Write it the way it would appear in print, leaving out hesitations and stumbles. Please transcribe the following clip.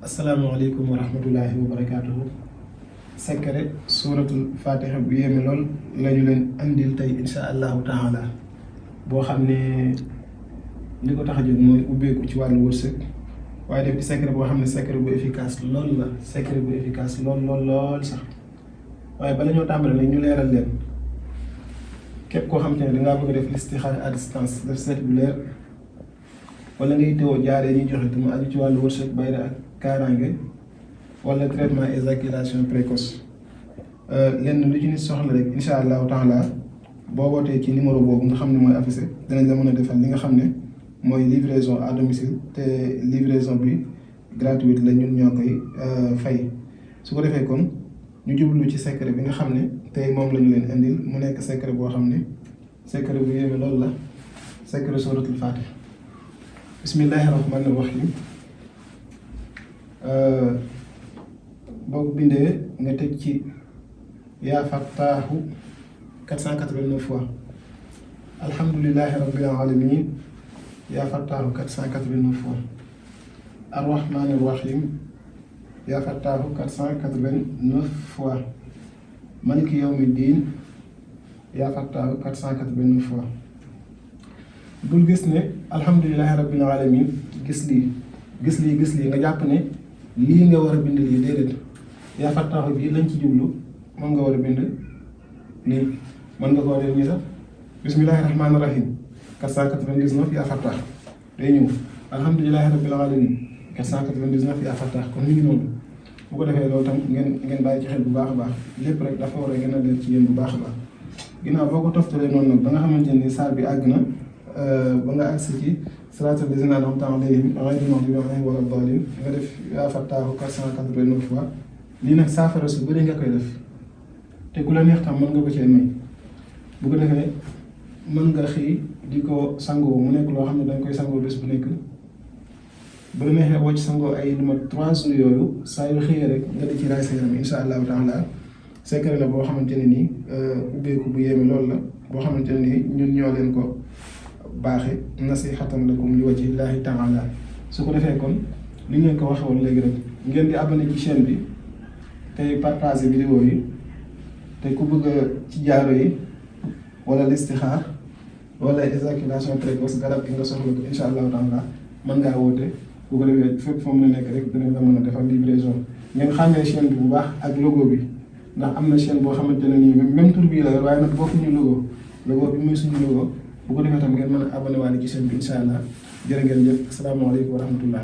asalaamaaleykum wa rahmatullahi wa barakaatuhu. Secret suuratul fatiha bu yéeme lool lañu leen andil tey insha allahu taala boo xam ne li ko tax a jóg mooy ubbeeku ci wàllu wërsëg waaye def di secret boo xam ne secret bu efficace lool la secret bu efficace lool sax waaye bala ñoo tàmbale nag ñu leeral leen képp koo xam te ne dangaa bëgg a def listixaara à distance def seet bu leer wala ngay teewoo jaaree ñuy joxe te mu aju ci wàllu wërsëg bayra ak kaaraange wala traitement éjaculation précoce lenn lu ci nit soxla rek incha allahu taala boo wootee ci numéro boobu nga xam ne mooy affiché dinañ la mën a defal li nga xam ne mooy livraison à domicile te livraison bi gratuite la ñun ñoo koy fay. su ko defee kon ñu jublu ci secret bi nga xam ne tey moom la ñu leen indil mu nekk secret boo xam ne secret bu yéeme loolu la secret suratul fatiha. bismillahi rahmani rahim. boo ko bindee nga teg ci yaa fattaahu 489 fois alhamdulillahi rabbil alamin yaa fattaahu 489 fois arrahmani rahim yaa fattaahu 489 fois maliki yawmi diin yaa fattaahu 489 fois. bul gis ne alhamdulillahi rabbil alamin gis lii nga jàpp ne lii nga war a bind lii déedéet yaa fattaahu bi lañ ci jublu moom nga war a bind nii mën nga koo def nii sax bismillahi rahmaani rahim 499 yaa fattaahu day ñëw alhamdulillahi rabbil alamin 499 yaa fattaahu kon mi ngi noonu. bu ko defee loolu tam ngeen bàyyi ci xel bu baax a baax lépp rek dafa war a gën a leer ci yéen bu baax a baax ginnaaw boo ko toftalee noonu nag ba nga xamante ni saar bi àgg na ba nga agsi ci siraatal laziina an'amta alayhim ghayril maghduubi alayhim wa lad-daalliin nga def yaa fattaahu 489 fois. lii nag saafara su bëri nga koy def te ku la neex tam mën nga ko cee may bu ko defee mën nga xëy di ko sangoo mu nekk loo xam ne danga koy sangoo bés bu nekk bu la neexee boo ci sangoo ay lu mat 3 jours yooyu saa yu xëyee rek nga di ci raay sa yaram insha allahu taala secret la boo xamante ne nii ubbeeku bu yéeme loolu la boo xamante ne nii ñun ñoo leen ko baaxe nasihatan lakum li wajhi llahi taala. su ko defee kon li ngeen ko waxee woon léegi rek ngeen di abonné ci chaîne bi tey partager vidéo yi te ku bëgg ci jaaro yi wala listixaar wala éjaculation précoce garab gi nga soxla ko insha allahu taala mën ngaa woote bu ko defee fépp foo mën a nekk rek dinañ la mën a defal livraison. ngeen xàmmee chaîne bi bu baax ak logo bi ndax am na chaîne boo xamante ne nii même tur bii la yor waaye nag bokkuñu logo bi mooy suñu logo. bu ko defee tam ngeen mën a abonné waale ci chaîne bi incha allah jërë ngeen jëf asalaamaaleykum wa rahmatullah.